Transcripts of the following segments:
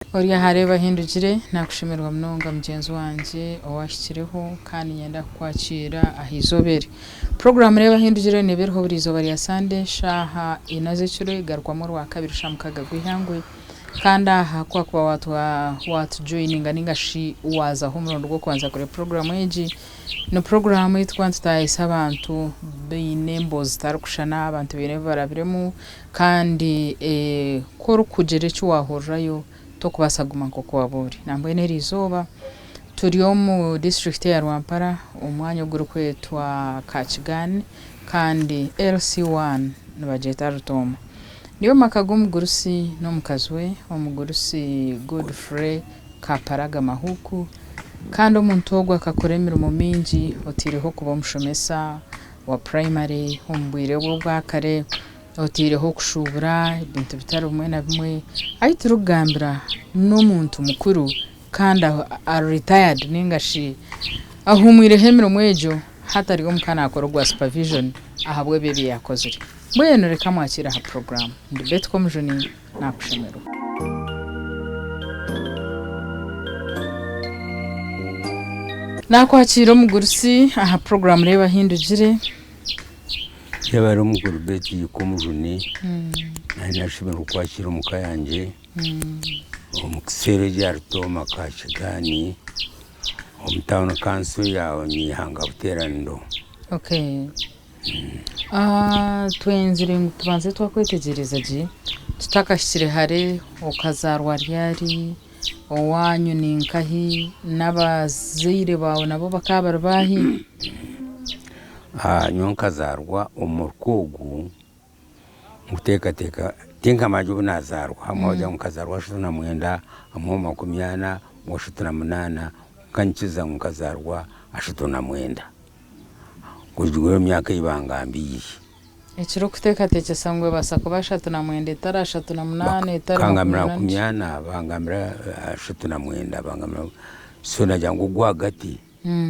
Ori aha Reeba Ahindugire, nakushemererwa munonga mugyenzi wangye owahikireho kandi niinyenda kukwakiira aha izooba eri. Puroguraamu Reeba Ahindugire neeba eriho buri izooba rya Sande shaaha ina z'ekiro egarukwamu orwakabiri shaaha mukaaga gw'eihangwe kandi aha ku wakuba watujoyininga ninga shi waazaho omurundi gw'okubanza kureeba puroguraamu egi, Ni puroguraamu ei turikuba nitutaayisa abantu baine emboozi zitarikushushana, abantu baine ebi barabiremu kandi ku orikugira eki waahurirayo torikubaasa kuguma nk'oku waaba ori. Nambwenu eri izooba turi omu disiturikiti eya Rwampara omu mwanya ogurikwetwa Kakigani kandi LC one nibagyeta Rutooma. Ndi omu maka g'omugurusi n'omukazi we, omugurusi Godfrey Kaparaga Mahuku. Kandi omuntu ogwo akakora emirimo mingi otaireho kuba omushomesa wa purayimare omu bwire bwe obwa kare, otaireho okushuubura ebintu bitari bimwe na bimwe. Ahu turikugambira n'omuntu mukuru kandi ari ritayadi nainga shi ahuumwireho emirimo egyo hati ari omuka naakora ogwa supavijoni ahabw'ebyo ebi yaakozire. Mbwenu reka mwakiire aha puroguraamu. Ndi Betty Komujuni. Nakushemererwa. Nakwakiira omugurusi aha puroguraamu Reeba Ahindugire. Yebare omukuru Betty Komujuni, nanye nashemererwa kukwakira omuka yangye omu kiseera erya Rutooma Kakigani omu tawuni kanso ya Nyihanga Buteraniro. Okay. Twenzire ngu tubanze twakwetegyereza gye tutakahikire hare okazaarwa ryari, owaanyu ni nkahi, n'abazaire baawe nabo bakaba bari baahi? Nyowe nkazaarwa omu ruka ogu nkuteekateeka tinkamanya gye obu naazaarwa hamwe bagira ngu nkazaarwa ashatu na mwenda hamwe 40 hamwe 38 kwonka nikiza ngu nkazaarwa 39. Kuruga omu myaka ei bangambiire. Ekirikuteekateekyesa ngu ebaasa kuba 39 etari 38 etari Bakangambira 40, bangambira 39 bangambira so nagira ngu ogwahagati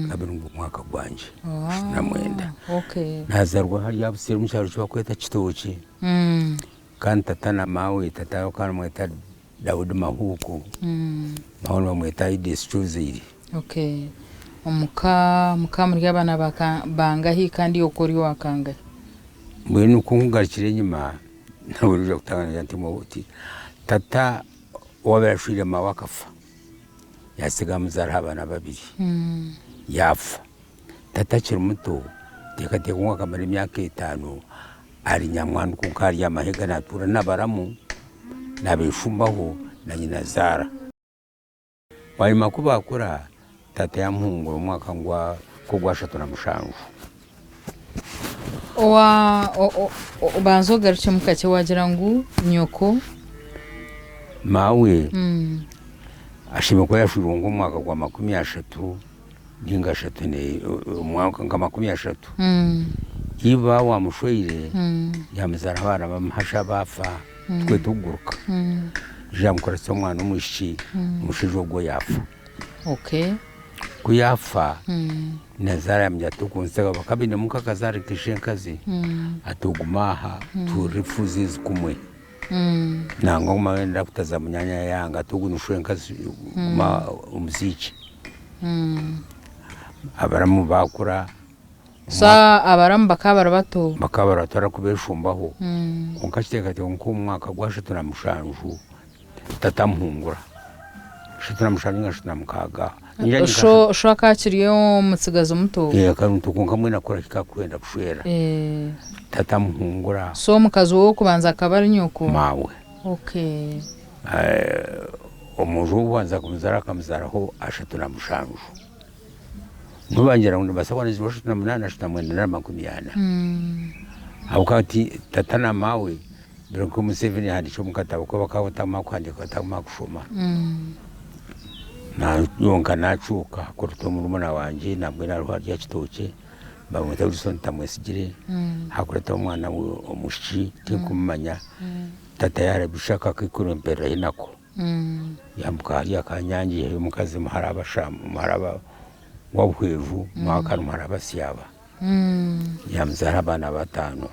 gabe nigwo mwaka gwangye 39. Nazaarwa hariya Buseeri omu kyaro eki barikweta Kitookye kandi tata na maawe, tata bakaba nibamweta Daudi Mahuuku, maawe nibamweta Edith Kyozaire. Okay. Omuka mukaba muri abaana bangahi kandi iwe okaba ori owa kangahi? Mbwenu ku nkugarukire enyima nabwo noija kutangara nti oti tata owaabaire ashweire maawe akafa yaatsiga amuzaaraho abaana babiri yaafa. Tata akiri muto nteekateeka ngu akamara emyaka etaano ari nyamwandu kwonka ari aha mahega naatuura n'abaramu naabeeshumbaho na nyinazaara. Bwanyima ku baakura, tata yaamuhungura omu mwaka nk'ogwashatu na mushanju. Banza ogarukyemu kakye waagira ngu nyoko. Maawe ashemereire kuba yaashweirwe nk'omu mwaka gwa 30 ninga ashatu omwaka nka 30. Iba owaamushweire yaamuzaaraho abaana b'amahasha baafa. Twete okuguruka. Yamukoresa omwana omwishiki, omushaija ogwo yaafa. Ku yaafa, nyazaara yaamugira ati okuntsiga bakaba bainemu nk'akazaara nk'ishenkazi, ati ogume aha tuhurire efuuzi ezi kumwe. Nangwa guma wenda kutaza munyaanya yayanga ati ogu ni shwenkazi guma omuziikye. Abaramu baakura. So abaramu bakaba bari bato? Bakaba bari bato arikubeshumbaho kwonka kiteekateekwa nk'omu mwaka gwa 37 tata amuhungura, 37 ninga 36. Sho akaba akiri omutsigazi muto? Akaba ari muto kwonka mbwenu akura ahika kwenda kushwera, tata amuhungura. So omukazi we ow'okubanza akaba ari nyoko? Maawe. Okay. Omwojo ow'okubanza kumuzaara akamuzaaraho 37. Nobangira ngu nibaasa kuba nizirwa 38, 39 nari 40. Ahabw'okuba hati tata na maawe biri nka Museveni yahandiikire omu katabo ku bakaba batamanya kuhandiika batamanya kushoma. Nyowe nacuuka hakuruta omurumuna wangye nambwenu ariho ari aha kitookye bamweta Wilson Tamwesigire, hakurataho omwana omwishiki tinkumumanya, tata yaarabisha akakaikuru empereraho nako. Yambuka hariya Kanyangi yaihayo omukazi muhara wa Buhweju maawe akaba ari muhara wa Basyaba. Yamuzaara abaana bataano.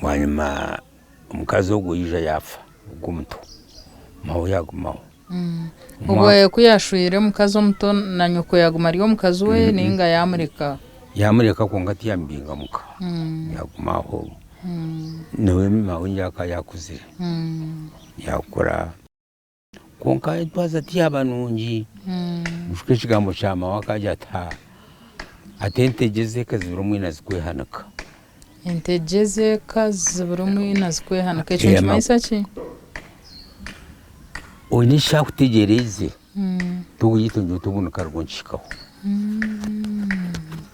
Bwanyima omukazi ogwo yaija yaafa ogwo omuto. Maawe yaagumaho. Obwo ku yaashweire omukazi omuto na nyoko yaaguma ari omukazi we nainga yaamureka? Yaamureka kwonka tiyamubinga muka, yaaguma aho. Niwe maawe akaba yaakuzire, yaakura. Kwonka entwaza tiyaaba nungi. Oijuke ekigambo kya maawe akagira ati, Ati entegye z'eka zibura omwinazi kwehanika. Entegye z'eka zibura omwinazi kwehanika. Ekyo nikimanyisa ki? Oine eki akutegyereize, tokugira oti nyowe ogu nikarugwa nikihikaho.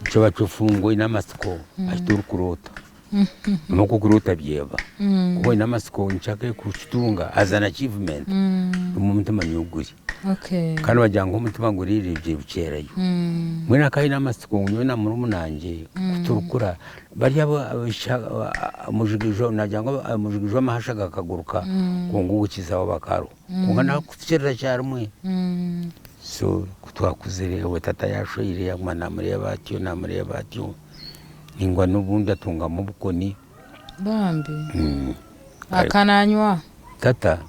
Nikyo bakifungwa oine amatsiko ahu torikuroota. Obu orikuroota byeba. Kuba oine amatsiko nshaka kukitunga as an achievement, nimwo omutima nyowe guri. Kandi bagira ngu omutima guriire bukyerayo. Mbwenu akaba aine amatsiko ngu nyowe na murumuna wangye ku turikura, bari abo nagira ngu omujigaijo w'amahasha gakaguruka kwonka ogukizaho aba akariho. Kwonka nakutukirira kyarimwe. So ku twakuzire we tata yashweire yaguma namureeba atyo namureeba atyo. Ningwa n'obundi atungamu obukoni. Bambi. Akananywa? Tata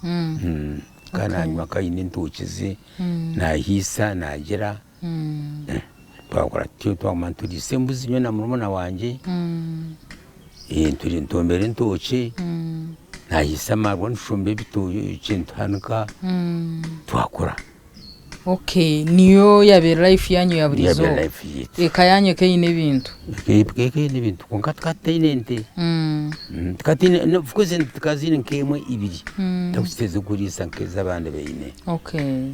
akananywa akaba aine entookye ze, nahiisa nagira. Twakora tutyo twaguma nituriisa embuzi nyowe na murumuna wangye, ntombera entookye, nahiisa amaarwa nitushumba ebitookye nituhanika, twakura. Okay, niyo yabaire life yanyu ya buri Yabaire izooba. life yaitu. Eka yanyu ekaba eine ebintu. Eka ekaba eine ebintu kwonka tukaba tutaine nte. Tukaba tutaine, of course ente tukaba twine nk'emwe ibiri tarikututeeza ez'okuriisa nk'ezi abandi baine. Okay.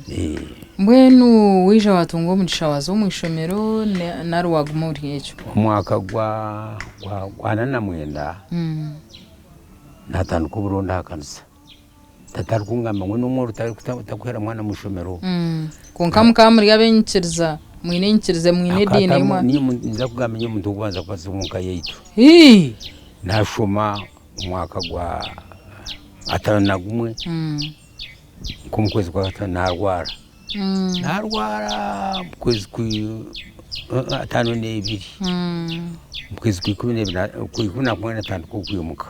Mbwenu waija watunga omugisha waaza omu ishomero nari waaguma ori ekyo? Omwaka gwa gwa ana na mwenda natandika oburonda aha kanisa. Tata arikungamba ngu n'omworo takuheera mwana mu ishomero. Kwonka mukaba muri ab'enyikiriza, mwine enyikiriza, mwine ediini ei mwa. Ninza kugamba niinye omuntu w'okubanza kubatizibwa omu ka yaitu. Naashoma omwaka gwa ataano na gumwe, nk'omu kwezi kwa kataano naarwara. Naarwara omu kwezi kwa ataano n'ebiri, omu kwezi kwa ikumi n'ebiri kwa ikumi na kumwe natandika okwimuka.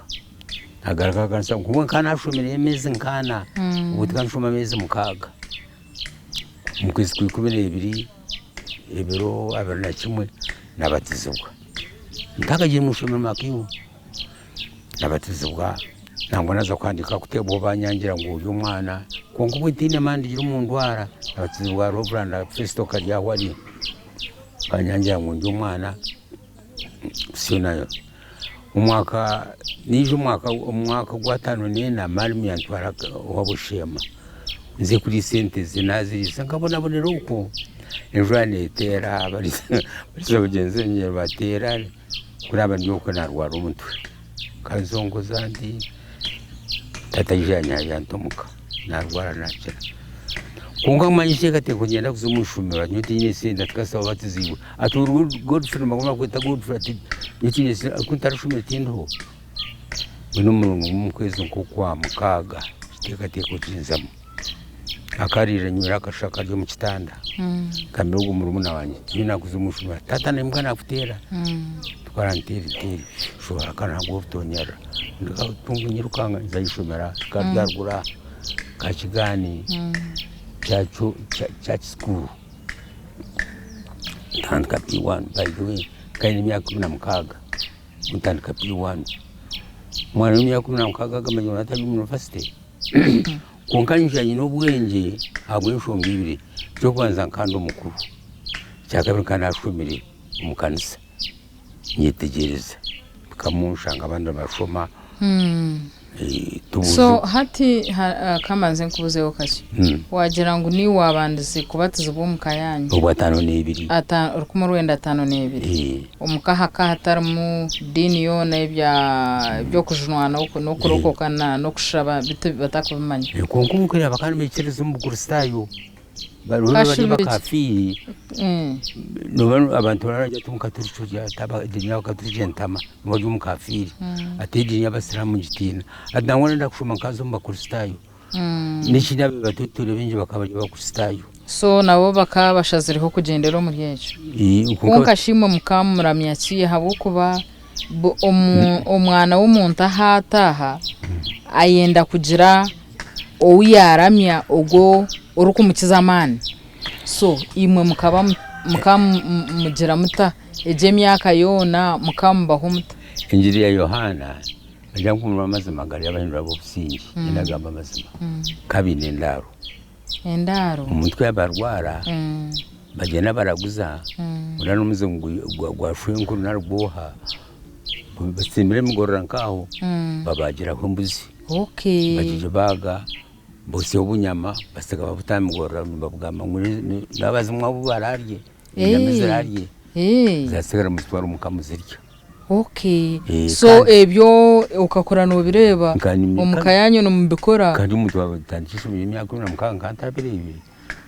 Nagaruka akanshaba ngu nkaba nashomire emyezi nk'ana, obwo tukaba nitushoma ameezi mukaaga. Omu kwezi kwa ikumi n'ebiri, ebiro abiri na kimwe nabatizibwa. Ntakagiire omu ishomero makimu, nabatizibwa nangwa naaza kuhandiika kuteebwaho banyangira ngu ori omwana, kwonka obwo ntaine maani ndigire omu ndwara, nabatizibwa Reverand Festo Karyahwari, banyangira ngu ndi omwana. Omwaka naija omwaka omwaka gw'ataano n'ena maarimu yantwara owa Busheema nze kuriisa ente ze naaziriisa nkabonabonera okwo, enjura neeteera abariisa bagyenzi bangye nibateera ku naaba ndi okwo naarwara omutwe nkanzongoza nti taata yaija yanta omuka naarwara naakira. Kwonka manya ekiteekateeko niinyenda kuza omu ishomero nyowe tinyine sente ati kasita wabatiziibwe ati ori Godfrey nibaguma nibakweta Godfrey ati nyowe tinyine sente ku ntarishomire tindiho. Mbwenu omurundi gumwe omu kwezi nk'okwa mukaaga ekiteekateeko kinzamu, akarira nywire akashusha kari omu kitanda ngambira ogwo murumuna wangye nti nyowe naakuza omu ishomero ati taata naimuka naakuteera, ku aranteera nteere shohora kandi nabwo obutonyerera nyirukanga nza aha ishomero rikaba ryaruguru aha. Kakigaani Church School ntandika P1 by the way nkaba nyine emyaka 16 ntandika P1. Omwana w'emyaka 16 agamanyire ngu atari omu yunivasite kwonka nyija nyine obwengye ahabw'enshonga ibiri, eky'okubanza nkaba ndi omukuru, ekyakabiri nkaba nashomire omu kanisa nyetegyereza bikamu nshanga abandi nibashoma. So hati ka mbanze nkubuzeho kakye. Waagira ngu niiwe waabandize kubatizibwa omu ka yaanyu? Obwataano n'ebiri. 1902. Omu ka hakaba hatarimu diini yoona eby'okujunwa n'okurokoka n'okushaba batakubimanya? Kwonka omu ka bakaba nibaikiririza omu bukristaayo. Bariho bari abakafiiri, abantu baragira bati omukaturiki ediini y'abakaturiki entama niwe ari omukafiiri, ati ediini y'abasiraamu ngitiina, ati nangwa nenda kushoma nkaza omu bakristaayo, n'ekindi ababaire batutuura baingi bakaba bari abakristaayo. So nabo bakaba bashazireho kugyendera omuri ekyo. Kwonka shi imwe mukaba muramya ki ahabw'okuba omwana w'omuntu ahu ataaha ayenda kugira. ou yaaramya ogwo orikumukiza amaani. So imwe mukaba mukaba mugira muta egyo emyaka yoona mukaba mubaho muta? Engiri ya Yohaana Nagira ngu omurimo amazima gari abahindura ab'obusingye, nagamba amazima, kabaine endaaro. Endaaro. Omuntu ku yaaba arwara, bagyenda baraguza, guriya n'omuzimu gwa shwenkuru nari gw'oha, batsimbire emigorora nk'aho, babaagiraho embuzi, bagibaaga, botsya obunyama, basiga babuta aha migorora nibabugamba ngu n'abazimu abu baraarye, enyama ezi ziraarye, zaatsigara muzitware omuka muzirye. Okay. So ebyo okakura nobireeba omuka yanyu nimubikora. Kandi omuntu watandika ishomero emyaka 16 nkaba ntabireebire.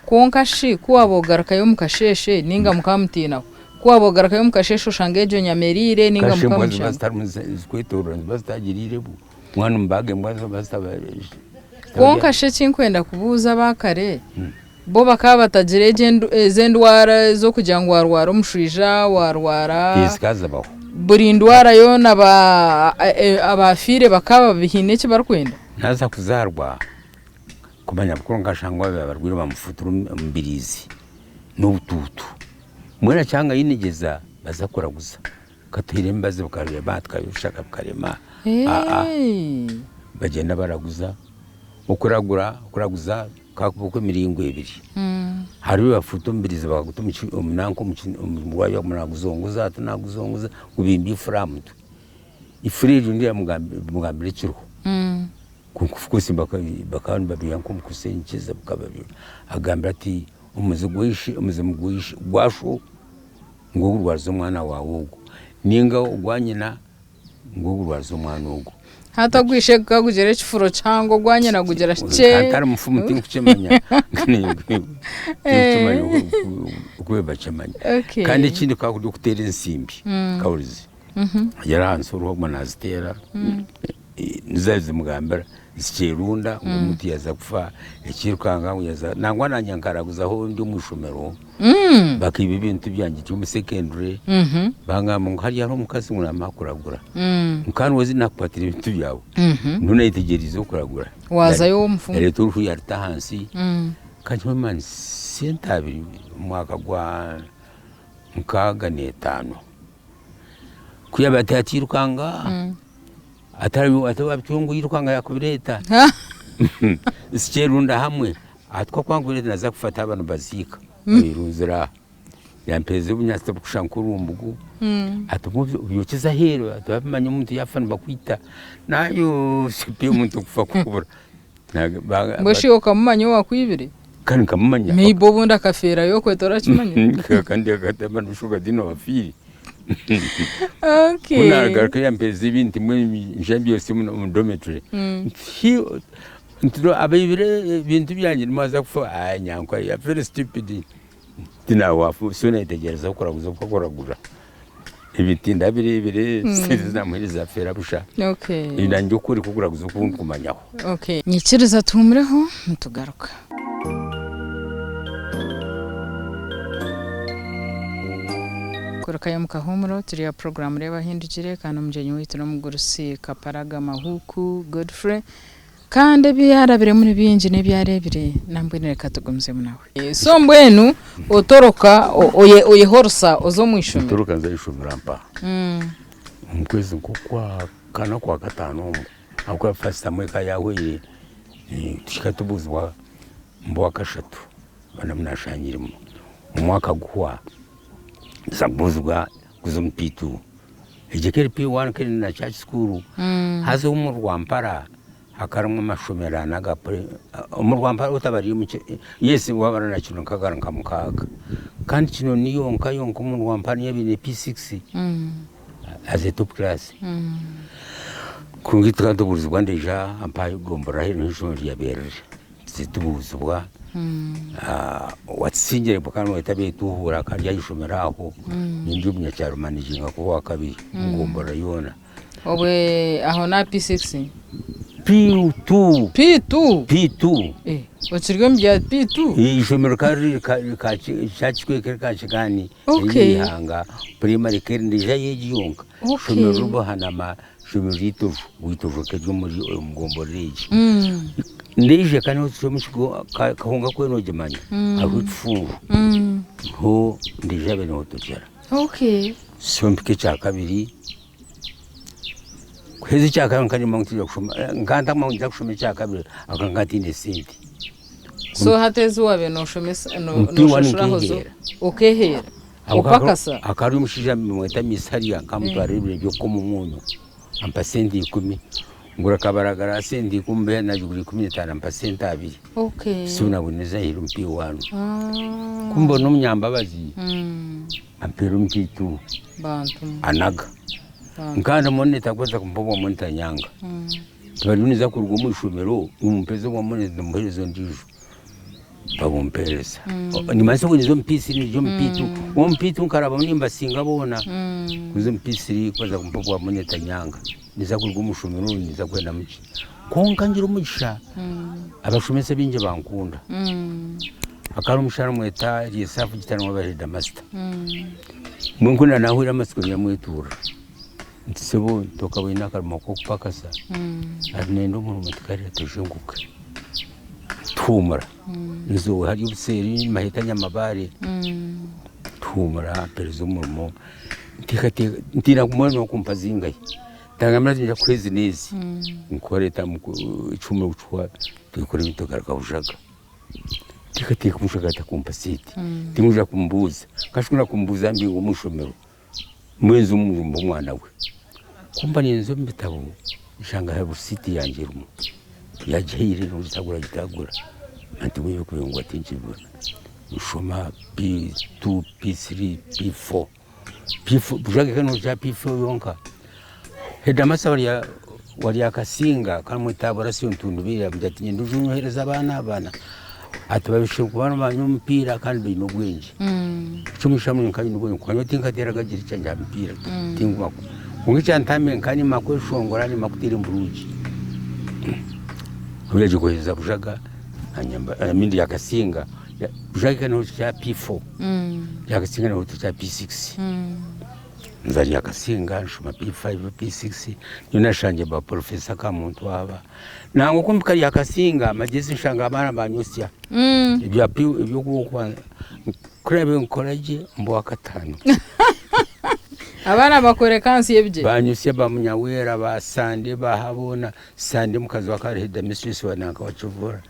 Kwonka shi ku waaba ogarukayo omu kasheeshe ninga mukaba mutiinaho, ku waaba ogarukayo omu kasheeshe oshanga egyo nyama eriire ninga Kasheeshe mukaba embwa ziba mushanga. zitarimu zikwetorora niziba zitagiriire bu mbwenu nimubaga embwa ziba zitaba Kwonka shi eki nkwenda kubuuza aba kare, Bo bakaba batagira egyo endu ezo endwara ez'okugira ngu waarwara omushwija, waarwara Zikazibaho. buri ndwara yoona ba abaafiire bakaba baine eki barikwenda? Naaza kuzaarwa kumanya bukuru nkashanga owaabaire abarwaire bamufuutura omubiriizi n'obutuutu. Mbwenu akyanga yinegyeza baza kuraguza. Katuhaire emibazi bukarema tukabishaka bukarema. Aa bagyenda baraguza, okuragura okuraguza kakuba okw'emiringo ebiri. Hariho ebi bafuuta omubirizi bakaguta omu nanka omu rwabya naguzongoza ati naguzongoza gubimba eifuro aha mutwe. Eifuro eryo niryo rimugambira ekiriho. Kwonka of course bakaba nibabiiha nk'omu kusengyeza bikaba agambira ati omuzi gw'eishe omuzimu gw'eishe gwasho ngu ogurwarize omwana waawe ogu ninga ogwa nyina ngu ogurwarize omwana ogu. Hati ogw'ishe gukagugira ekifuro kihango ogwa nyina gugira kikye. Nkaba ntari mufumu tinkukimanya tinkukimanya oku bakimanya. Kandi ekindi kukaba kuri okuteera ensimbi kahurize yari ahansi oruho ogwo naaziteera nizo zimugambira zikyerunda ngu omuntu yaaza kufa ekirukanga ngu yaaza nangwa nanye nkaraguzaho ndi omu ishomero bakaiba ebintu byangye ndi omu secondary bangamba ngu hariya hariho omukazi ngu naamara kuragura ngu kandi waza nakukwatira ebintu byawe niho nayetegyereize okuragura Waazayo ow'omufumu. Yareeta oruhu yaruta ahansi kandi mani sente abiri omu mwaka gwa 65 ku yaabaire ati atiirukanga atari ngu yirukanga yakubireeta zikyerunda hamwe ati ku akuba nkubireeta naza kufa ati aba nibaziika bayerunzire aha yampeereza obunyaatsi obukushusha nk'orumbugu ati obyokyeze aheeru ati babimanya omuntu yaafa nibakwita naayosya pe omuntu okufa kukubura. Mbwenu shi okamumanya owakwibire? Kandi nkamumanya. Maybe obundi akafeerayo okwe torakimanya. Kandi akatamba nibishuba tihaine owafiire. Okay. Ku naagaruka yampeereza ebintu mbwenu nshusha mbyosya omu dormitory. Nti abaibire ebintu byangye nimwaza kufa, aah nyankole you are very stupid. Tinaawafa so nayetegyereza okuraguza oku akuragura. Ebi tindabireebire, sente ezi naamuheereza zaafeera busha. Okay. Nanye okworeka okuraguza oku ndikumanyaho. Okay. Nyikiriza tuhumureho nitugaruka. Kurukayo omu kahuumuro turi aha puroguraamu Reeba Ahindukire kandi omugyenyi waitu n'omugurusi Kaparaga Mahuuku Godfrey. Kandi ebi yaarabiremu ni bingi n'ebi areebire, nambwenu reka tugumizemu nawe. So mbwenu otoroka oyehorisa oza omu ishomero? Ntoroka nza aha ishomero mpaha omu kwezi nk'okwa kana okwa kataano omwo ahabw'okuba first term ekaba yahweire tuhika tubuuzibwa mba owakashatu mba nashangiremu omwaka guhwa nza kubuuzibwa kuza omu P2. Egyo ekaba eri P1 ekaba eri na church school haza omu Rwampara hakaba harimu amashomero ana aga omu Rwampara otabariiremu yes wabara na kino nkagara nka mukaaga kandi kino niyo yonka yonka omu Rwampara niyo yabaire eine P6 as a top class. Kwonka itwe tukaba nitubuurizibwa ndaija mpaha egomborora ahu eishomero ryabaire riri. Titubuuzibwa owatusingire kandi nohita abetuhuura akaba ari ah'eishomero aho ndi omunyakyaro managinga kuba owakabiri omugomborora yoona. Obwe aho n'aha P6? P2. P2? P2. Eh, okiri omu bya P2? Eishomero rikaba riri Kyakikwe Kachikani ery'eihanga primary keri neija egi yonka. Eishomero Rubuhanama, eishomero ry'eitojo, bwitojo rikaba riri omuri omu gomborora egi. Ndaija eka niho tuza omu kigo Kahunga ku oriyo noogimanya hariho ekifunjo niho ndaija abe niho tugyera. So mpika ekyakabiri, kuheza ekyakabiri nkaba nimanya ngu tindiija kushoma, nkaba ntakumanya ngu ninza kushoma ekyakabiri ahabw'okuba nkaba ntaine sente. So hati ezi waabaire nooshomesa nooshashuraho zo okeeheera, opakasa? Hakaba hariyo omushaija nibamweta Misaria nkaba mutwarira ebintu by'okukoma omwonyo. Ampa sente ikumi, ngura kabaragara aha sente ikumi mbeera nagigura 15 ampa sente abiri. So naboneza aheeru mpa iwaanu. Ku mbona omunyambabazi ampeera omupiito anaga. Nka ndi monitor ku barikuza kumpa obwa monitor nyanga. Bariyo niza kuruga omu ishomero nimumpeza obwa monitor nimuheereza ondiijo. Babumpeereza. Nimanyisa obu niza omu P3 niryo omu P2. Omu P2 nkarabamu nimbasinga boona. Kuza omu P3 kubaza kumpa obwa monitor nyanga. Niza kuruga omu ishomero niza kwenda muki. Kwonka ngira omugisha abashomesa baingi bankunda. Hakaba hariho omushaija baramweta Eliesafu Gitano niwe abaire headmaster. Mbwenu ku naahwire amatsiko nyamwetuura. Nti sebo tokaba oine akarimo k'okupakasa ati nenda omurimo tikarira tushenguke. Tuhumura nze hari obuseeri maheta Nyamabare tuhumura mpereza omurimo nteekateeka ntiina kumubona n'okumpa zingahi ntangambira nti ninza kukuha ezi n'ezi nkore ekihumuro kukihwa twikore tugaruka Bujaga. Nteekateeka omushaija atakumpa sente tinkwija kumubuuza kasha kumubuuza mbinga omu ishomero. Mbwenu nze omurimo omwana we. Ku mba ninza omu bitabo nshanga hariho risiiti yangye erimu, yagihaire nogitagura gitagura nti mbwenu ebikubingwa tinkibibona. Nshoma P2, P3, P4, P4 bushagika nogira P4 yonka. Headmaster wa Ryakasinga akaba namweta Burasio Ntundubire yamugira ati nyenda oije onyohereze abaana aba ati babishukire kuba nibanywa omupiira kandi baine obwengye. Eky'omugisha mbwenu nkaba nyine obwengye kwonka nyowe tinkateeraga gira ekyangye aha mipiira tingumaku. Kwonka ekyantambire nkaba nimanya kweshongora nimanya kuteera emburuugi. Obu yagiire kuheereza Bujaga I mean Ryakasinga, Bujaga ekaba neeruga kya P4, Ryakasinga neeruga kya P6. Nza Ryakasinga nshoma P5, P6 nyowe nashangire ba Professor Kamuntu aba. Nangwa ku mpika Ryakasinga amagyezi nshanga abaana banyosya ebya P eby'okubanza ku naabaire nkora gye mba owakataano. Abaana bakworeka ahansi y'ebigyere. Banyosya ba Munyawera, ba Sande, ba Habona, Sande omukazi we akaba ari headmistress wa nanka wa Kivura.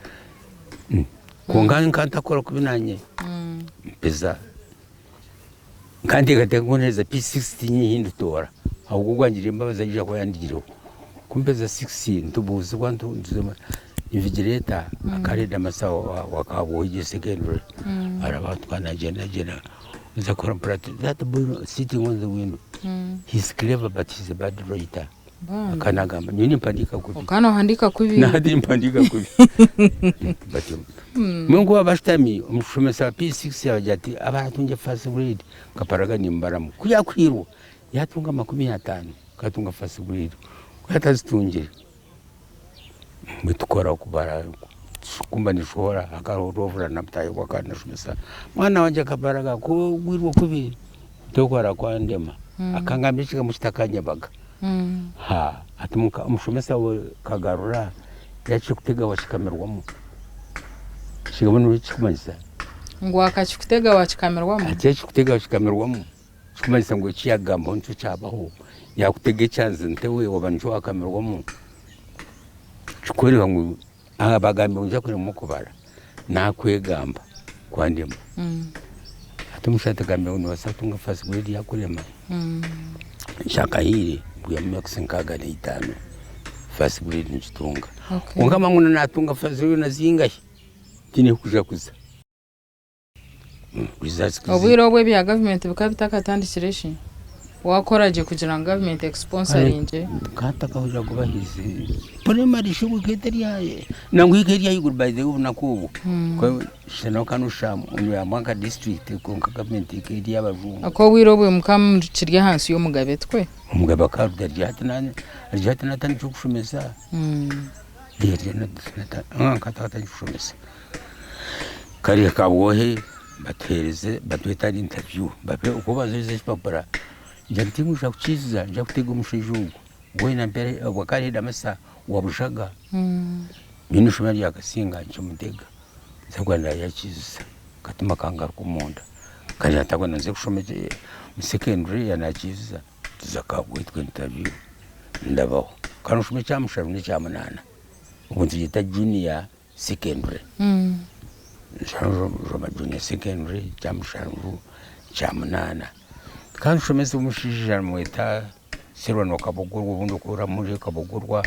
Kwonka nkaba ntakora kubi naanye mpeza. Nkanteekateeka ngu naheza P6 tihaine ahu nditoora ahabw'okuba ogwo angiriire embabazi aija kuba yandigireho. Ku mpeza six nitubuuzibwa invigilator akaba ari headmaster wa Kabwohigye secondary araba tukaba nagyenda gyenda nza kukora mpurira ati that boy sitting on the window he's clever but he's a bad writer. Akaba nagamba nyowe nimpandiika kubi. Okaba nohandiika kubi. Nahati nimpandiika kubi. Batyo. Mbwenu ku baba bashutami, omushomesa wa P6 yaabagira ati abaratungye first grade nkaparaga nimbaramu. Ku yaakuhiirwa yaatunga 50 akatunga first grade. Ku yaatazitungire mbwenu tukora kubara ku mba ninshohora hakaba hariho Reverand mutaahi we akaba nashomesa, mwana wangye akaparaga ku ogwirwe kubi. Tokwara kwandema. Akangambira ekigambo kitakanyebaga. Ha, ati omushomesa we Kagarura yakikutega wakikamirwamu. Ekigambo nikyo kikumanyisa. Ngu akakikutega wakikamirwamu? Ati yakikutega wakikamirwamu. Kikumanyisa ngu eki yakugambaho nikyo kyabaho. Yakutega ekyanzi ntewe waba nikyo wakamirwamu. Kikworeka ngu Bagambire ngu nija kuremwa okubara nakwegamba kwandema. Hati omushaija atugambire ngu nobaasa kutunga first grade yakurema. Nshakahiire mbwihamu marks 65 first grade ngitunga. Kwonka mangu natunga first grade na zingahi tihaine kuja kuza. Obwire obu ebya gavumenti bikaba bitakatandikire shi? Waakora gye kugira ngu gavumenti ekusiponsaringye? Nkaba ntakahurira kuba haizi primary shi obwo ekaba etari nangwa ekaba eri ahaiguru by the way obunaku obwo shana okaba noshusha ngu nka district kwonka gavumenti ekaba eri ey'abajungu. Kwonka obwire obwo mukaba mukiri ahansi y'omugabe tikwe? Omugabe akaba ari hati ari hati natandikire okushomesa, akatandika kushomesa. Kare kabwohe batuhereze batwete aha interview oku bazoize ekipapura ngira nti tinkwija kukiiziza ninza kutega omushaija ogu weena akaba ari headmaster wa Bujaga. Mbwenu eishomero rya Kasinga nkimutega nza kugira naayakiizuza akatima kangaruka omunda nkagira nti ntabwo nze kushoma omu secondary yanakiizuza tuza Kabwe twine interview ndabaho kandi nshome ekya mushanju n'ekya munaana obwo nitugyeta junior secondary nshoma junior secondary ekya mushanju ekya munaana kandi nshomesa omushaija nibamweta Serwano Kabogorwa obundi okuramuri Kabogorwa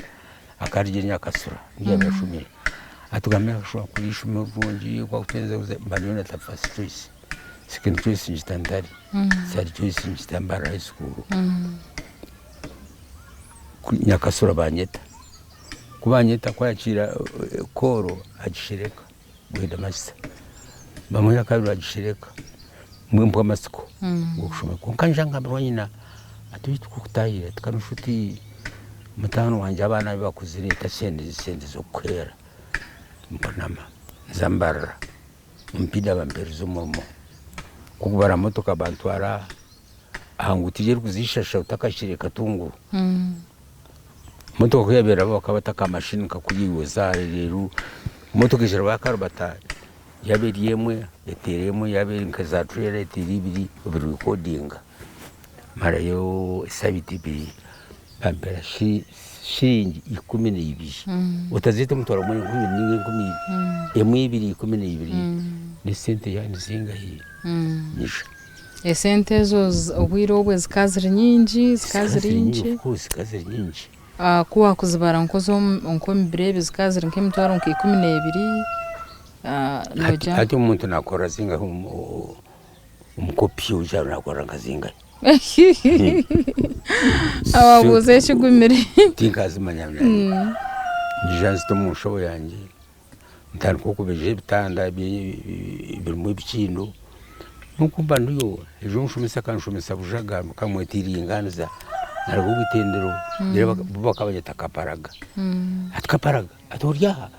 akarugye Nyakasura niyo yabaire ashomire atugambira ngu kuri eishomero rirungi mba nyowe nata first choice second choice ngita Ntare third choice ngita Mbarara high school Nyakasura banyeta ku banyeta kwakiira kooro agishereka ngu headmaster bamuha eyakabiri bagishereka mbwenu mpwa amatsiko g'okushoma kwonka naija ngambirwa nyina ati beitu kukutahirira ati kanu nshuti mutaano wangye abaana be bakuzire tasente sente z'okukuheera mpunama nza mbarira omupiira bampereza omurimo gw'okubara motoka bantwara aha nguuto egi erikuza Ishasha otakahikire Katunguru. Motoka ku yaabaire eraba bakaba bata akamashini kakuriiyoza reero motoka eija baakaribata yaaba eri emwe eteera emwe yaaba eri nka za tureera eteera ibiri obirikodinga. Mmarayo esabiiti ibiri bampeera shiringi 12 otazeeta omutwaro gumwe enkumi ibiri ninga enkumi ibiri, emwe ibiri 12 n'esente yaaba nizingahi? Nyisha. Esente ezo obwire obwe zikaba ziri nyingi, zikaba ziri nkye? Of course zikaba ziri nyingi. Ku waakuzibara nk'omu biro ebi zikaba ziri nk'emitwaro nka 12, noogira. Hati omuntu naakora zingahi omukopi ogu naakora nka zingahi? Waabuuza ekigumire. Tinkazimanya nyija nzita omu nshaho yangye. Ntandika okubeija ebitanda birimu ebikindo, n'oku mba ndiyo ejo omushomesa akanshomesa bujaga bakamweta Iringaniza naruga omu itendero bo bakaba nibanyeta Kaparaga, ati Kaparaga ati ori aha?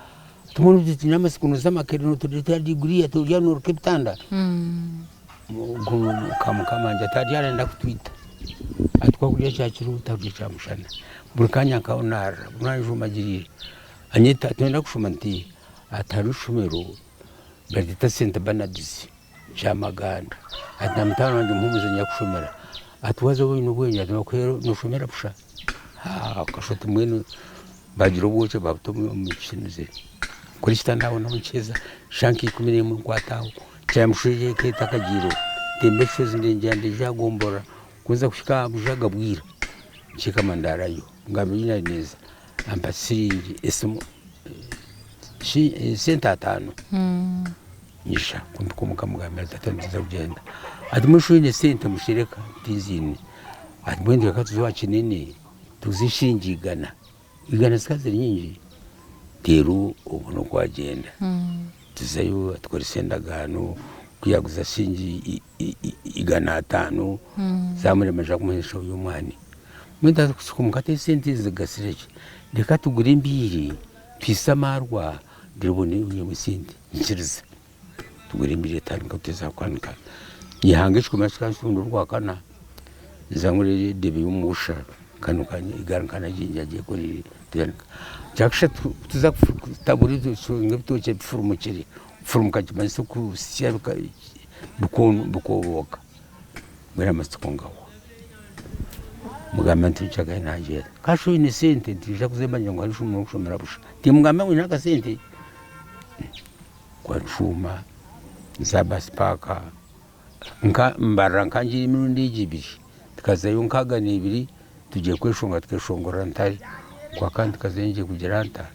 Ati mbwenu twine amatsiko nooza Makerere notureetera diguri ati ori aha nooruka ebitanda? Ogwo mukama wangye ati ari arenda kutwita, ati ku arikurya kyakiro tarurya kyamushana, buri kanya nkaho naarira buri mwanya njuumagiriire. Anyeta ati noyenda kushoma nti ati hariho ishomero baryeta St Bernards Kyamaganda ati na mutaano wangye Muhumuza niyo arikushomera ati waaza obe oine obwengye ati nibakuha noshomera busha okashusha oti mbwenu bagira obwokye babuta omu kishumuze kuri ekitanda aho naho nikiheza shaaha nka 11 nkwata aho kyamushwija eka etakagiireho ntemba ekishozi ndengyera ndeija aha gomborora kunza kuhika aha bujaga bwira nkiikama ndaarayo ngambire nari ninza ampa siringi esimu sente ataano nyija kumpika omuka mugambira tata ninza kugyenda ati mbwenu shi oyine sente mushereka tinziine ati mbwenu reka tuze owa kinene tuguze eshiringi igana, igana zikaba ziri nyingi reero obone oku wagyenda tuzayo atukoresa endagaano ku yaguza shiringi 150 zamurema nja kumuha enshaho y'omwani. Mbwenu twaza kuhika omuka ati esente ezi zigasire ki? Reka tugure embiiri twise amaarwa reero obone onyihemu esente. Nyikiriza tugura embiiri etandika kuteeza kwanika. Nyehanga ekikumi kikansunda orwakana nza ngura edebe y'omwosha nkanuka egaari nkanagyenda ngyekoreire twanika. Ekyakashatu tuza kutabura ebitookye bifurumukire, kufurumuka nikimanyisa okusya bikooboka. Mbwenu amatsiko ngahwa. Mugamba nti nkyagaye nagyenda. Kasha oine sente nti nyija kuzemba ngira ngu hariho eishomero orikushomera busha. Timugamba ngu nyine akasente. Nshuma nza bus park mbarira nkangiire emirundi egi ebiri. Tukazayo nkaaga n'ebiri tugiye kweshongora tukeshongorera ntare. Okwakandi tukazayo ngiye kugira nta,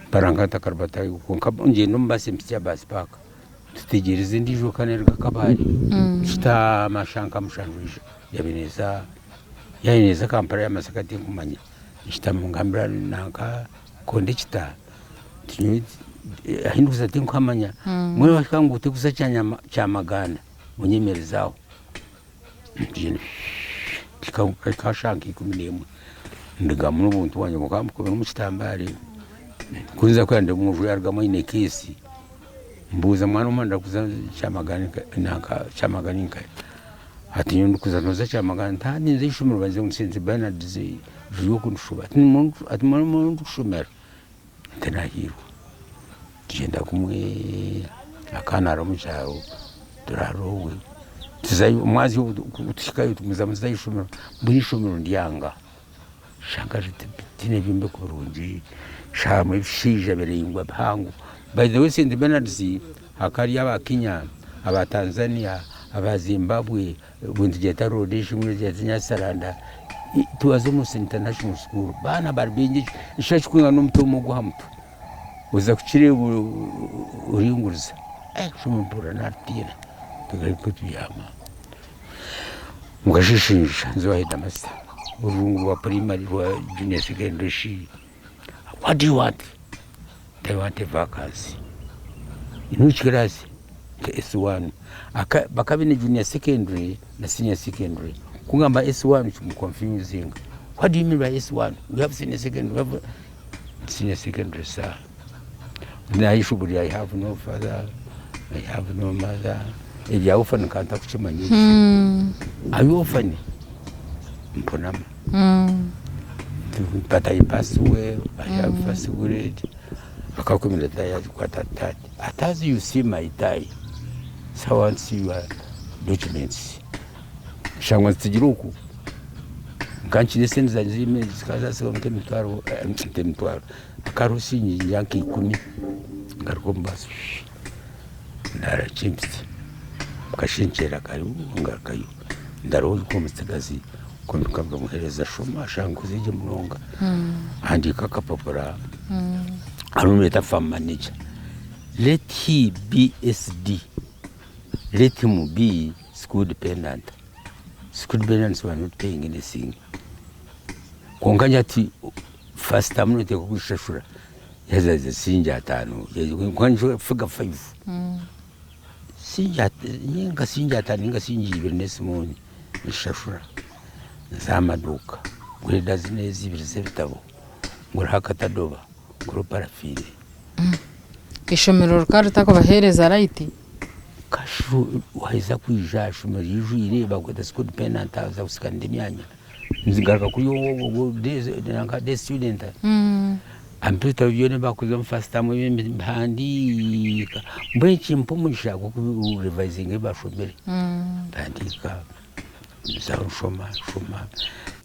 mbarira nkantakarubatayo kwonka ngyenda omu baasi mpitsya aha bus park. Tutegyereza endiijo ka neeruga Kabale kitaama shaaha nka mushanju eija yaabaire neeza yaaba neeza Kampala ya Masaka tinkumanya nshutama ngambira nanka kondekita nti nyowe ahi ndikuza tinkuhamanya mbwenu wahika ngu torikuza Kyamaganda onyemereze aho tugyenda tuhika shaaha nka 11 ndugamu n'obuntu bwangye bukaba bukubire omu kitambaare ku nza kureba ndeeba omwojo yaarugamu aine keesi. Mbuuza mwana omwe ndakuza Kyamaganda Kyamaganda ninkahi? Ati nyowe ndikuza noza Kyamaganda nti haa ninza ah'eishomero bangira ngu St Bernards riri oku ndikushoma ati mbwenu mbwenu ndikushomera? Tinahiirwa. Tugyenda kumwe akaana ari omu kyaro turaara owe tuzayo omwazyo obu tuhikayo tugumizamu tuza ah'eishomero mbwenu eishomero ndyanga nshanga tihaine byombeko birungi harimu ebishaija biraingwa bihango by the way St Bernards hakaba hariyo aba Kenya aba Tanzania aba Zimbabwe obwo nitugyeta Rhodesia obumwe nitugyeta Nyasaland it was almost international school baana bari baingi ekishusha kirikwingana omuti omwe ogw'aha mutwe. Oza kukireeba oringuriza shuma mpurira naatiina tugaruka tubyama. Mukasheeshe nja nza owa headmaster orurungu rwa primary rwa junior secondary shi what do you want? I want a vacancy. In which class? S1. Bakaba baine junior secondary na senior secondary. Kugamba S1 kimu confusinga. What do you mean by S1? We have senior secondary, we have Senior secondary sir nayeshuburi I have no father, I have no mother ebya orphan nkaba ntakukimanya ekyo. Are you orphan? Mpunama. But I pass well, I have first grade. Akakumira tie agikwata ati ati as you see my tie, so I want to see your documents. Nshangwa nzitsigire oku, nkaba nkiine esente zangye z'emeeri zikaba zatsigaho nk'emitwaro nk'emitwaro hakaba hariho siringi ngira nka ikumi ngaruka omu baasi ndaara kimpitsya bukashenkyera kare ngarukayo ndaroho omutsigazi kwonka nkamuheereza shoma ashanga nkoze gye munonga ahandiika akapapura harimu nibeeta farm manager let he be SD let him be School dependant, school dependants were not paying anything kwonka nyowe hati first term noteekwa kugishashura yaza siringi ataano kwonka nyowe figure five siringi nka siringi ataano ninga siringi ibiri n'esimuuni nshashura nza aha maduuka ngura edazini ezi ibiri z'ebitabo nguraho akatadoba nguraho parafiini. Eishomero rikaba ritakubaheereza rayiti? Kasho waheza kwija aha ishomero riijwire bakweta school dependant aza kusiganira emyanya nzigaruka kuri ogwo day student ampa ebitabo byona ebi bakuza omu first term mbihandiika mbwenu kimpa omugisha gw'oku revisinga ebi bashomire mbihandiika nzaho nshoma nshoma.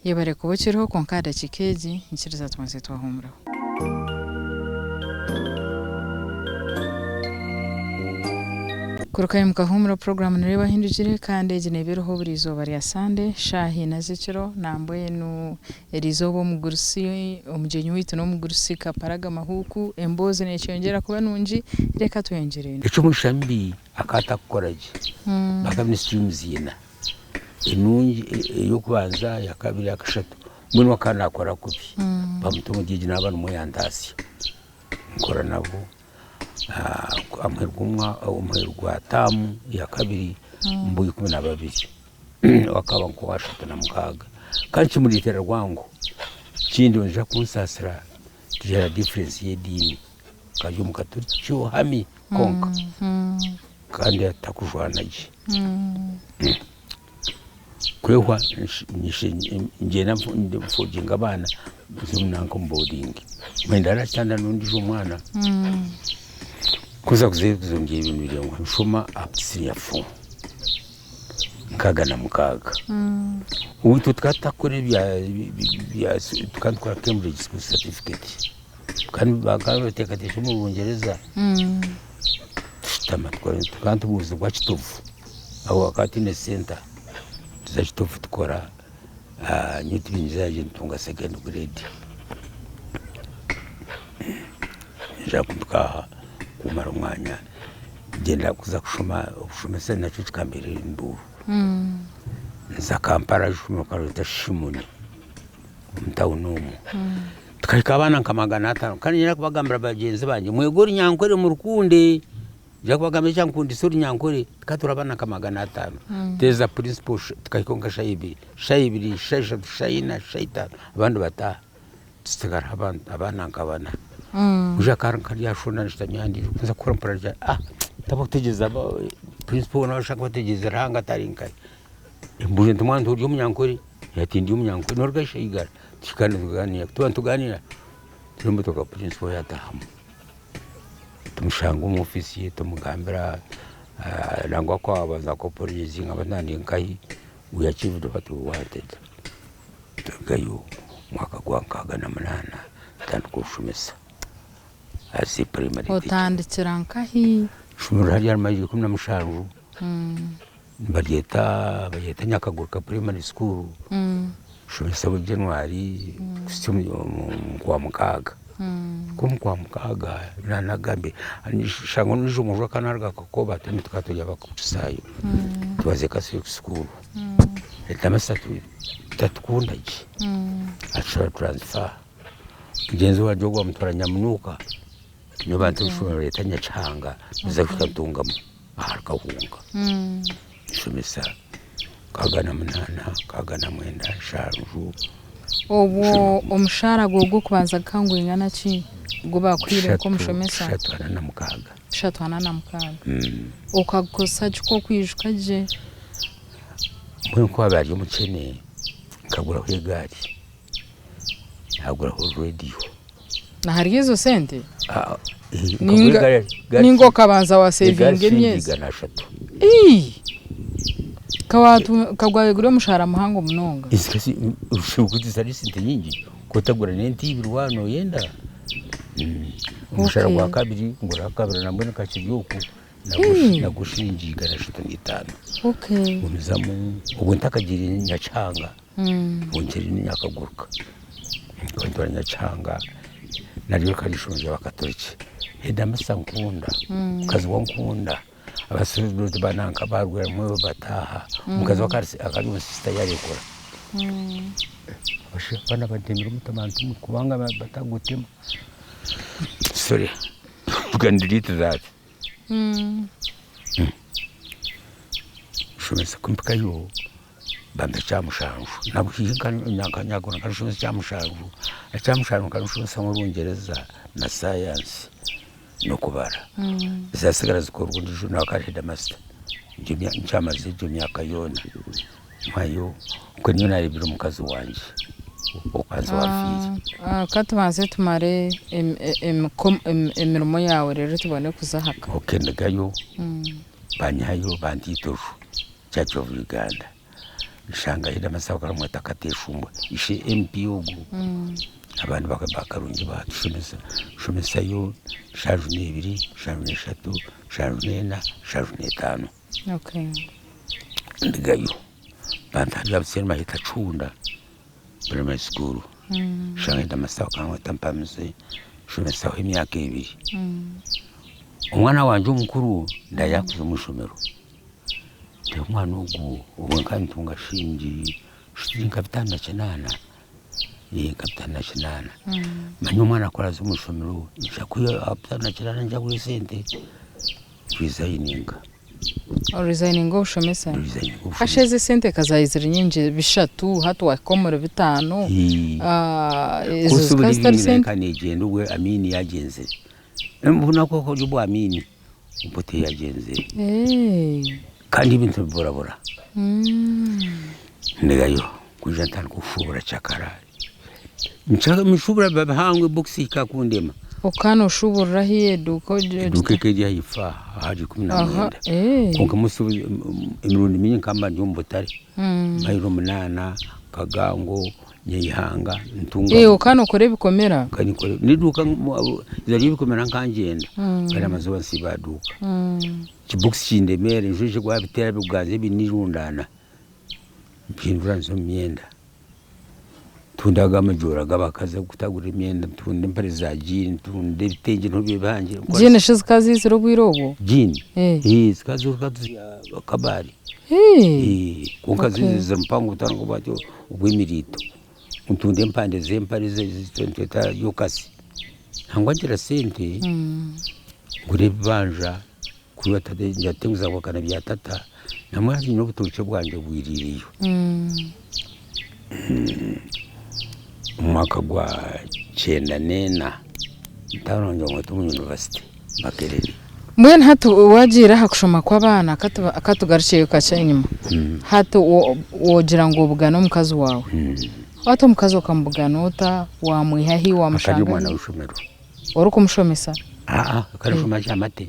Yebare kuba okiriho kwonka aha dakiika egi nyikiriza tubanze twahumuraho. Kurukayo mukahuumura puroguraamu Nireeba Ahindukire kandi egi neeba eriho buri izooba rya Sande shaaha ina z'ekiro. Nambwenu eri izooba omugurusi omugyenyi waitu n'omugurusi Kaparaga Mahuuku. Emboozi nekyeyongyera kuba nungi reka tweyongyereyo. Eky'omugisha mubi akaba atakukora gye. Bakaba baine streams ina, enungi ey'okubanza, eyakabiri, eyakashatu. Mbwenu we akaba naakora kubi, bamuta omuri egi naaba nimwo yantaasya. Nkora nabo aha muheru gwa taamu ya kabiri mbu 12 akaba nk'owa 36 kandi kimureetera rwango. Ekindi noija kunsaasira tugira difference y'ediini, akaba ari omukaturiki ohami kwonka kandi atarikujwana gye. Kwehwa ngyenda nfoginga abaana nze nanka omu boarding mwenda naratandika n'ondiijo mwana kuza kuza ngira ebintu biraingwa nshoma up to senior four 66. Obu itwe tukaba tutakukora ebya tukaba nitukora Cambridge school certificate kandi bakaba nibateekateeka omu Bungyereza tushutama tukaba nitubuuzibwa Kitovu. Aho hakaba hataine senta tuza Kitovu tukora nyowe tibinyiza gye ntunga second grade nyija mpika aha kumara omwanya ngyenda kuza kushoma obushomesa nakyo kikambeera enduuru nza Kampala ah'eishomero bakaryeta Shimoni omu tawuni omwo tukahika abaana nka 500 kandi niinyenda kubagambira bagyenzi bangye mwege orunyankore murukunde. Nija kubagambira ekyankundisa orunyankore tukaba turi abaana nka 500 teeza principal tukahikaho nka shaaha ibiri, shaaha ibiri, shaaha ishatu, shaaha ina, shaaha itaano abandi bataaha tusigaraho abaana nka bana. Ondiijo akaba ari aha shonda nshutami aha ndiijo nza kukora mpurira ngira tabarikutegyereza principal nawe ashusha nkabategyereize Ruhanga tari nkahi. Mbuuza nti mwana ori omunyankore? Ati ndi omunyankore noruga hi? Igara. Tuhika nitugaaniira, ku tuba nitugaaniira. Turi emotoka principal yatahamu tumushanga omu office ye tumugambira nangwa ku abanza ku apologizinga ngu ndi nkahi we achieved what we wanted. Turugayo omwaka gwa 68 tutandika kushomesa as a primary teacher. Otandikira nkahi? Ishomero hariya ahari mayiro 17 nibaryeta baryeta Nyakaguruka primary school. Nshomesa buri January kuhitsya omu kwamukaaga. Kuhika omu kwamukaaga naanagambire nshanga ondiijo omwojo akaba naaruga Kakoba twembi tukaba turi Abakristaayo twaza Catholic school. Headmaster tatukunda gye atushaba transfer. Mugyenzi wangye ogwo bamutwara Nyamunuuka nyowe banta omu ishomero baryeta Nyakihanga nza kuhika Ntungamo ahari Kahunga. Nshomesa 68, 69, 70. Obwo omushaara gwawe gw'okubanza gukaba nigwingana ki ogu baakuhaire nk'omushomesa? 346. 346. Okagukozesa ki ku okwijuka gye? Mbwenu ku waabaire ari omukyene, nkaguraho egaari, naaguraho reediyo. Ahari ezo sente? Ninga okabanza wasevinga emyezi? 300. Ii! Ka gwabaire guri omushaara muhango munonga. Zitari sente nyingi ku otagura n'ente ibiri waaba nooyenda. Omushaara gwa kabiri ngura akabira nambwenu kakiri okwo nagwo shiringi 305. Ngumizamu obwo ntakagiire Nyakihanga. Obwo nkiri Nyakaguruka nkantwara Nyakihanga naryo rikaba riri eishomero ry'abakatoriki. Headmaster ankunda, omukazi we ankunda, abasiroti bananka barugiramu bataaha, omukazi we akaba ari omusisita yarekura. Abaana bantemire omutima kubanga batagutema. Sorry you can delete that. Nshomesa kumpikayo bampa ekyamushanju nabwo nshomesa ekyamushanju, ekyamushanju nkaba nshomesa orungyereza na sayansi n'okubara, ezatsigara zikorwa ondiijo nawe akaba ari heedimasita, nkyamazire egyo myaka yoona mpayo nikwo nyowe naareebire omukazi wangye omukazi owaafiire. Ka tubanze tumare emirimo yaawe reero tubone kuza aha ka. Okay ndugayo banyihayo banta eitojo Church of Uganda nshanga headmaster bakamweta Kateshumbwa ishe MP ogu abandi ba Karungi batushomesa nshomesayo 72, 73, 74, 75. Ndugayo banta hariya Buseeri baheta Cunda primary school nshanga headmaster bakamweta Mpamize nshomesaho emyaka 2. Omwana wangye omukuru ndayakuza omu ishomero ndeeba omwana ogu obwe nkaba nintunga shiringi nka 58, nka 58. Manya omwana ku araaze omu ishomero nija kwiha 58 nija kuha esente rizayininga. Orizayininga obushomesa? Kasha ezi esente ka zaabaire ziri nyingi 300 hati waahika omuri 500 ezo zikaba zitari sente? Eka neegyenda obwo Amiini yaagyenzire. Obunaku obwo Amiini obwo tiyagyenzire. Kandi ebintu nibiburabura. Ndegayo kwija ntandika kushubura kyakara. Nshubura biba bihango ebokisi ehika kundema. Okaba noshuburira hi eduuka? Eduuka ekaba eri ahaifo aha ahari 19. Kwonka emirundi mingi nkaba mba ndi omu butare. Mayiro 8, Kagango, Nyaihanga, Ntungamo. Okaba nokora ebikomera? N'eduuka eizooba ry'ebikomera nkaba ngyenda kandi amazooba nsiiba aha duuka. Ekibokisi kindemeera enjura egwa yabiteera biguganza ebinirundaana mpindura nza omu myenda. Ntunda aga amajoora g'abakazi ag'okutagurira emyenda, ntunda empare za jiini, ntunda ebitengye niho bihangire. Jiini shi zikaba ziizire obwire obwo? Jiini? Zikaba ziri Kabale. Kwonka ziri mpango butari obw'emiriito. Ntunda empande z'empare ezi nitweta yokasi. Nangwa ngira sente ngura ebibanja kuriya nteguza kuhakana bya tata namwe hati nyine obutookye bwangye bwiriireyo. Omu mwaka gwa 94 mutaano wangye bamweta omu yunivasite Makerere. Mbwenu hati waagiire aha kushoma kw'abaana ka tugarukyeyo kakye enyima. Hati woogira ngu obugane omukazi waawe. Hati omukazi okamubugana ota? Wamwiha hi? Akari Wamushanga omwana hi? w'eishomero. Orikumushomesa? Aa, akaba arikushoma Kyamate.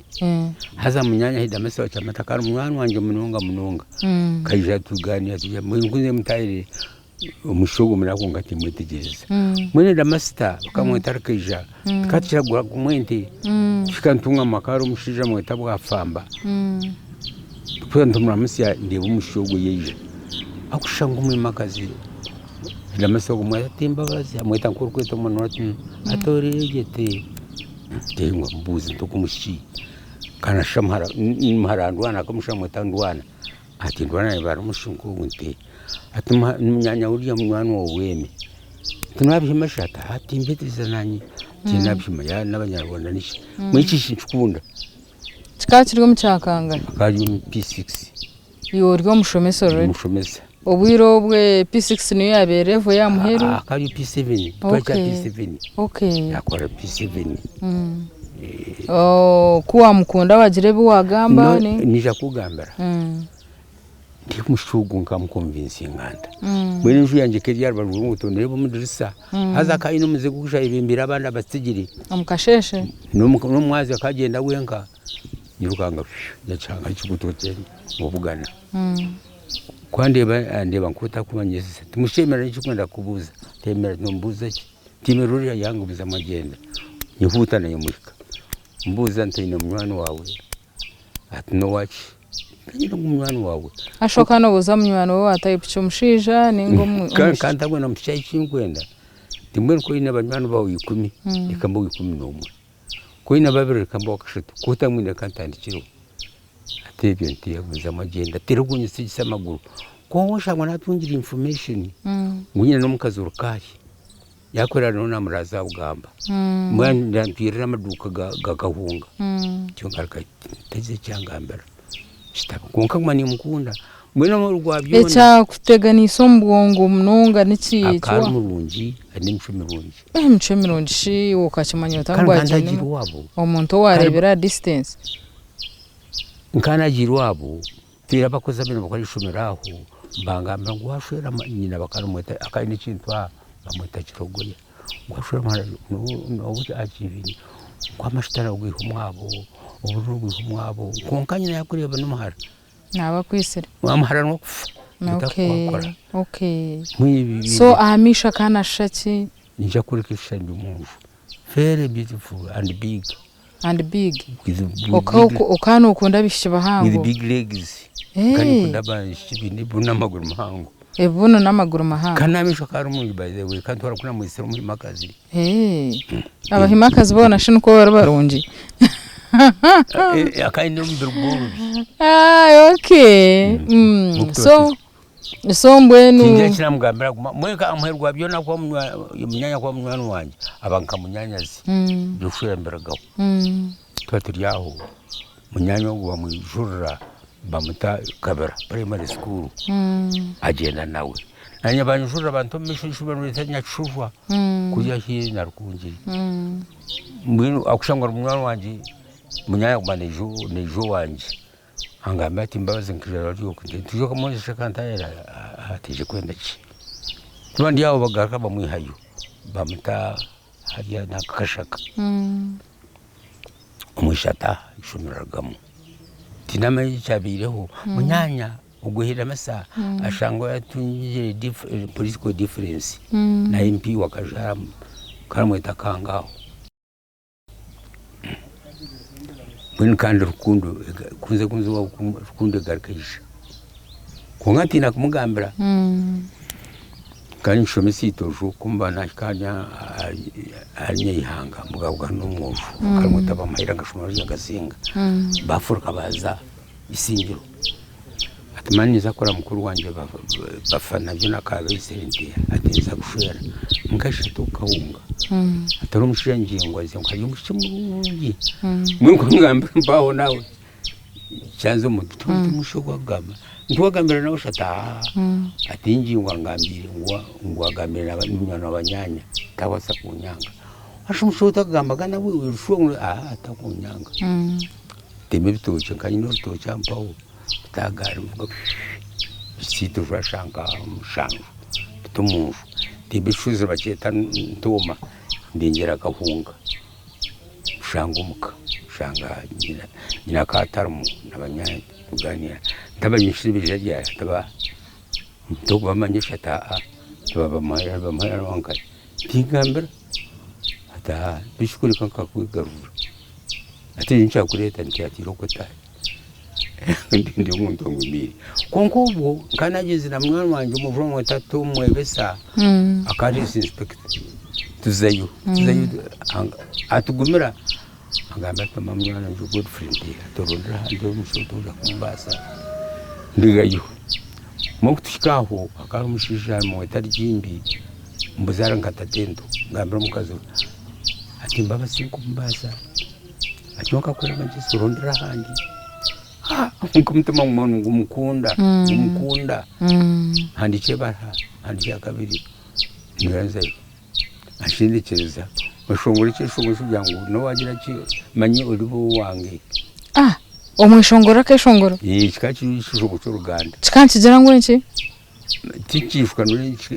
Haza munyaanya Hidamasi wa Kyamate akaba ari munywani wangye munonga munonga. Nkaija tugaaniira tugira mbwenu ku mutaahire omwishiki ogwo muraaho kwonka timwetegyereza. Mbwenu Damasita bakamweta Rukaija, tukaba tukira kugura kumwe ente, tuhika nitunga omu maka hariho omushaija bamweta Bwafamba, twena nitumuramutsya ndeeba omwishiki ogwo yaija, arikushusha nk'omwimakazi. Damasita ogwo amweta ati Mbabazi, amweta nk'orikweta omwana we ati ati oreegye oti, ngu amubuuze nti ogwo omwishiki ka naashusha muhara wa Ndwana, akamushusha amweta Ndwana. Ati ndwana naye bari omushiki nk'ogu nti ati munyaanya uriya munywani waawe weeme ati nabihima shi ati haa timbetegyereza nanye ati nabihima yaaba n'abanyarwanda niki mbwenu eki ninkikunda. Kikaba kiri omu kyakangari? Akaba ari omu P6. Iwe ori omushomesa already? Omushomesa. Obwire obwe P6 niyo yabaire level y'aha muheru? Akaba ari P7, tukaba kya P7. Okay. Yakora P7. Ku wamukunda wagira ebi wagamba? Naija kukugambira, ndi omushija ogu nkamukonvinsinga nta? Mbwenu enju yangye ekaba eri aha rubaju rw'enguuto ndeeba omu dirisa, haza akaba aine omuze gw'okwija ayebembeire abaana abatsigire. Omu kasheeshe? N'omumwazyo akaba agyenda wenka, nyirukanga nyakihanga ekiguuto mubugana. Ku andeeba andeeba nk'otakumanyisa, timushemererwa n'ekirikwenda kukubuuza, ntemerera nombuuza ki? Ntemerera oriya yangumizamu agyenda, nyehuuta naye muhika. Mbuuza nti oine munywani waawe? Ati n'owaki? Nti ngu munywani waawe. Ashoka nobuuza munywani we wa type ki omushaija ninga omwishiki? Kandi ntabwine ngu tikyo ekinkwenda. Nti mbwenu ku oine banywani baawe ikumi, reka mbe owa ikumi n'omwe. Ku oine babiri reka mbe owakashatu, ku otamwine reka ntandikireho. Ati ebyo nti agumizamu agyenda ateera kunyetsigisa amaguru. Kwonka oshangwa natungire information ngu nyine n'omukazi orukaahi. Yakorera niwe namuraaza aha bugamba. Mbwenu nantwirira amaduuka ga Kahunga. Ntyo ngaruka ntagize eki yangambira. Kitabo kwonka nguma nimukunda. Mbwenu omu rwa byona. Ekyakuteganisa omu bwongo munonga niki? Akaba ari murungi aine emicwe mirungi. Emicwe mirungi shi iwe okakimanya ota Kandi ngu nkaba agiine ntagiire owaabo. omuntu ou wareebera aha distance? Nkaba nagiire owaabo. Twine abakozi ababaire nibakora eishomero aho, bangambira ngu washwera nyina bakamweta akaba aine ekintu aha bamweta kirogoya, ngu washwera omuhara noba akiine ngu amashuta nogaiha omwabo, oburo nobwiha omwabo, kwonka nyina yakureeba n'omuhara. Naaba akwitsire. Omuhara n'okufa Okay, okay. So aha maisho akaba nashusha ki? Ninza kworeka ebishushani by'omunju, very beautiful and big. And big? Okaba nokunda abaishiki bahango? With big legs. Nkaba ninkunda abaishiki baine ebibuno n'amaguru mahango. Ebibuno n'amaguru mahango. Kandi n'amaisho akaba ari murungi by the way, kandi twara ku namwetsire omuhimakazi. Abahimakazi boona shi nikwo bari barungi? Akaba aine omubiri gworobi. Okay. So So mbwenu. Tingira eki namugambira guma mbwenu nka amuheru gwa byona kuba munyaanya kuba munywani wangye aba nka munyaanyazi ebyokushwera mbirugaho. Tuba turi aho munyaanya ogwo bamwijurira bamuta Kabira primary school agyenda nawe. Naanye banyijurira banta omu maisho y'eishomero nibaryeta Nyakishujwa kuriya haihi na Rukungiri. Mbwenu akushusha ngu ari munywani wangye munyaanya aguma naija owangye. Angambira ati Mbabazi nkaija rwari oku nti twije okamwozesa akantahira ati aije kwenda ki? Tuba ndi aho bagaruka bamwihayo bamuta hariya nakakashaka omwishiki ataaha eishomero arugamu tindamanya ekyabaireho munyaanya ogwo Hiramasa ashangwa yatungire political difference na MP wa Kajara karamweta Kangaho. Mbwenu kandi rukundo kunze kunze rukundo egaruka eija. Kwonka ntiina kumugambira. Kandi nshome esiitojo ku mba naahika ahari Nyaihanga mbugabugana n'omwojo nkamweta Bamuhaire akashoma ruriya Kasinga baafuruka baaza Isingiro. Ati manya ninza kukora mukuru wangye bafa nabyo nakabeisire nti ati ninza kushwera nkashatu kahunga ati hariho omushaija ngyengwa ngu hariyo omwishiki murungi mbwenu kumugambira mpaho nawe kyanza omu mutwe nti omwishiki ogu akugamba nti wagambira nawe shi ati haa ati ngyengwa angambiire ngu agambire munywani wa banyaanya tabaasa kunyanga haza omwishiki ou otakugambaga nawe ori sure ngu haa takunyanga. Ntema ebitookye nka nyine orutookye aha mpaho ntagaari mvuga bisiita ojwasha nka mushanju mbita omunju. Ntemba ekishozi nibakyeta Ntooma ndengyera Kahunga nshanga omuka nshanga nyina akaba atarimu na banyaanya tuganira ntabanyishire baija ryari tibamanyisha ati aa bamuha Tingambira ati aa bishi kureka nkakwegarurira ati ekyo nikyakureeta nti ati irooko otaahe ndi omuntu ongumiire. Kwonka obwo nkaba nagyenzire na munywani wangye omwojo bamweta Tom Mwebesa akaba ari inspector tuzayo tuzayo atugumira angambira ati mama munywani wangye Godfrey nti aturondere ahandi omushaija otaija kumbaasa ndugayo. Mbwenu kutuhika aho hakaba hariho omushaija nibamweta Rugimbi Mbuzaara nka tatento ngambira omukazi we ati Mbabazi tinkumbaasa ati nyowe nkakuha amagezi orondere ahandi kwonka omutima gumwe nigumukunda nigumukunda handiika ebaruha handiika eyakabiri nzayo anshendekyereza oshongore ekyeshongoro kugira ngu nobu wagira ki manya oriba owange. Omweshongoro akeshongoro? Kikaba kiri ekyeshongoro ky'oruganda. Kikaba nikigira ngu enki? Tikiijuka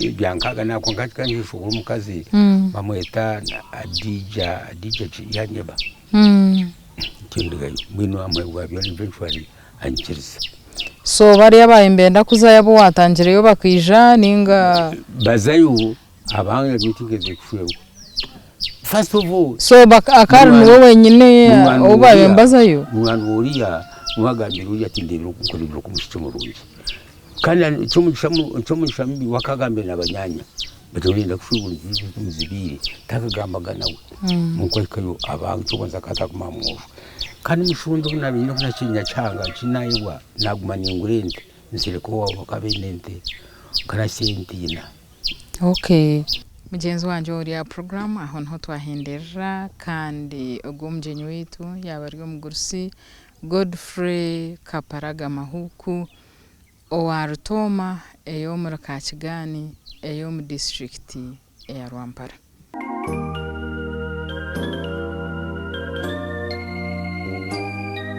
ebya nkaaga na kwonka kikaba nikiijuka omukazi bamweta Hadija, Hadija Yanyeba. Ntyo ndugayo mbwenu aha muheru gwa byona eventually anyikiriza. So bariya abaabaire nibenda kuzayo abu waatangireyo bakaija ninga? Bazayo abangye tinkeeze kushwerwa. First of all. So akaba ari niwe wenyine ou baabaire nibazayo? Munywani wa oriya niwe agambire oriya ati ndeebire nkureebire oku omushiki murungi. Kandi eky'omugisha mubi we akagambira na banyaanya bati orenda kushwerwa omuzibiire takagambaga nawe nikwo ahikayo aba eky'okubanza akaba atakumanya mwojo. Kandi omushundi obu naabaire nyine obu naakiri Nyakyanga tinayebwa naaguma ningura ente nzireka owaabo bakaba baine ente nka sente ina. Okay. Mugyenzi wangye ori aha puroguraamu aho niho twahenderera kandi ogwo omugyenyi waitu yaaba ari omugurusi Godfrey Kaparaga Mahuku. Owa Rutooma ey'omuri Kakigaani ey'omu disiturikiti eya Rwampara.